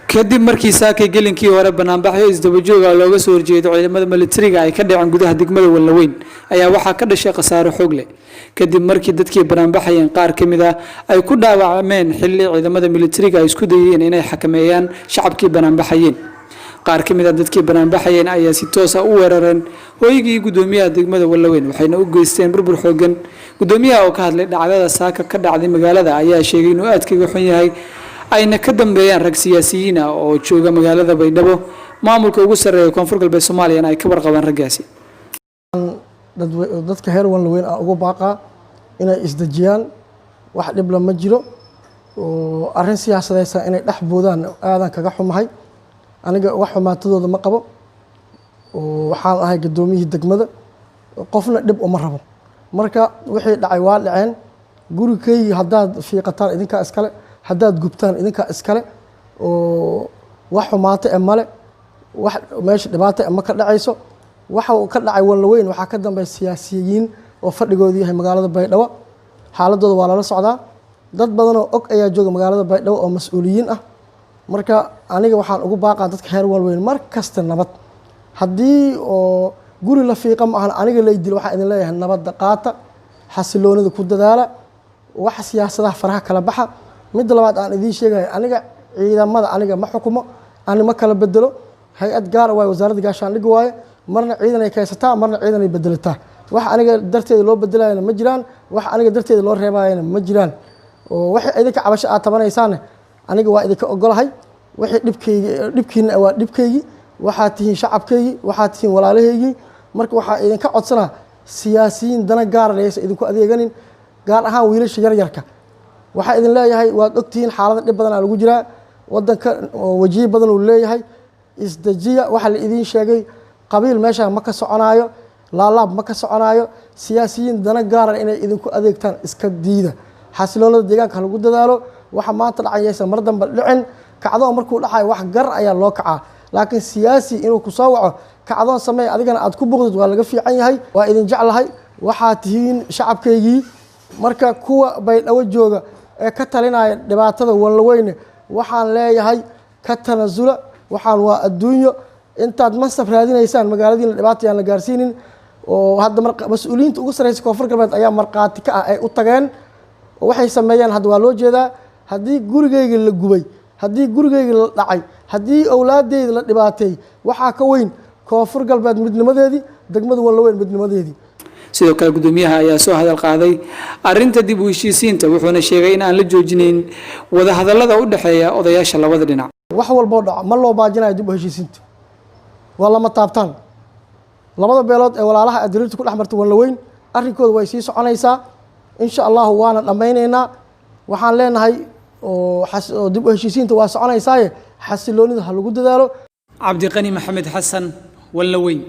Kadib markii saakay gelinkii hore banaanbaxyo isdabajooga looga soo horjeedo ciidamada militariga ay ka dhaceen gudaha degmada Wallaweyn ayaa waxaa ka dhashay khasaaro xoog leh, kadib markii dadkii banaanbaxayeen qaar ka mid ah ay ku dhaawacmeen xilli ciidamada militariga ay isku dayeen inay xakameeyaan shacabkii banaanbaxayeen. Qaar ka mid ah dadkii banaanbaxayeen ayaa si toos ah u weerareen hooygii gudoomiyaha degmada Wallaweyn, waxayna u geysteen burbur xoogan. Gudoomiyaha oo ka hadlay dhacdada saaka ka dhacday magaalada ayaa sheegay inuu aad kaga xun yahay, ayna ka dambeeyaan rag siyaasiyiin ah oo jooga magaalada Baydhabo, maamulka ugu sarreeya Koonfur Galbeed Soomaaliyana ay ka warqabaan raggaasi. Dadka reer Wanlaweyn aan ugu baaqaa inay isdejiyaan. Wax dhibla ma jiro, oo arrin siyaasadeysan inay dhex boodaan aadan kaga xumahay. Aniga wax xumaatadooda ma qabo, oo waxaan ahay guddoomiyihii degmada, qofna dhib uma rabo. Marka wixii dhacay waa dhaceen. Gurigaygi haddaad fiiqataan idinkaa iskale, haddaad gubtaan idinkaa iskale, oo wax xumaato e male, wax meesha dhibaata e ma ka dhacayso. Waxa uu ka dhacay Wanlaweyn waxaa ka dambeeya siyaasiyiin oo fadhigoodu yahay magaalada Baydhabo. Xaaladooda waa lala socdaa, dad badanoo og ayaa jooga magaalada Baydhabo oo mas-uuliyiin ah. Marka aniga waxaan ugu baaqaa dadka reer Wanlaweyn mar kasta nabad. Haddii oo guri la fiiqa ma ahan aniga lay dilo, waxaan idin leeyahay nabadda qaata, xasiloonida ku dadaala, wax siyaasadaha faraha kala baxa. Midda labaad aan idiin sheegayo, aniga ciidamada aniga ma xukumo, ani ma kala bedelo. Hay-ad gaara waaye, Wasaaradda Gaashaandhigga waaye. Marna ciidan ay kaysataa, marna ciidan ay bedelataa. Wax aniga darteeda loo bedelayana ma jiraan, wax aniga darteeda loo reebayana ma jiraan. Oo wixii idinka cabasho aad tabanaysaane aniga waa idinka ogolahay. Wixii dhibkaygi dhibkiina waa dhibkaygii. Waxaad tihiin shacabkaygii, waxaad tihiin walaalahaygii. Marka waxaa idinka codsanaa siyaasiyiin dana gaara laysa idinku adeeganin, gaar ahaan wiilasha yaryarka. Waxaa idin leeyahay, waad ogtihiin xaalada dhib badanaa lagu jiraa wadanka, wajiyo badan uu leeyahay. Isdejiya. Waxaa la idiin sheegay, qabiil meeshaa ma ka soconaayo, laalaab ma ka soconaayo. Siyaasiyiin dana gaaran inay idinku adeegtaan iska diida. Xasiloonada deegaanka ha lagu dadaalo. Waxa maanta dhacayaysa mar dambe dhicin. Kacdoon markuu dhacayo wax gar ayaa loo kacaa, laakiin siyaasi inuu kusoo waco kacdoon sameey, adigana aad ku buqdid, waa laga fiican yahay. Waa idin jeclahay, waxaa tihiin shacabkaygii. Marka kuwa Baydhabo jooga ee ka talinaya dhibaatada Wanlaweyne waxaan leeyahay ka tanasula. Waxaan waa adduunyo. Intaad mansab raadinaysaan magaaladiina dhibaata yaan la gaarsiinin. Oo hadda mas-uuliyiinta ugu sarreysa Koonfur Galbeed ayaa markhaati ka ah ay u tageen oo waxay sameeyeen hadda waa loo jeedaa. Haddii gurigayga la gubay, haddii gurigayga la dhacay, haddii owlaadeyda la dhibaateey, waxaa ka weyn Koonfur Galbeed midnimadeedii, degmada Wanlaweyn midnimadeedii. Sidoo kale gudoomiyaha ayaa soo hadal qaaday arrinta dib u heshiisiinta, wuxuuna sheegay in aan la joojinayn wadahadallada u dhexeeya odayaasha labada dhinac. Wax walboo dhaco ma loo baajinayo dib u heshiisiinta, waa lama taabtaan. Labada beelood ee walaalaha adiriirta ku dhex marta Wanlaweyn arrinkooda way sii soconaysaa, insha Allahu, waana dhammaynaynaa. Waxaan leenahay oo dib u heshiisiinta waa soconaysaaye, xasiloonida ha lagu dadaalo. Cabdiqani Maxamed Xasan, Wallaweyn.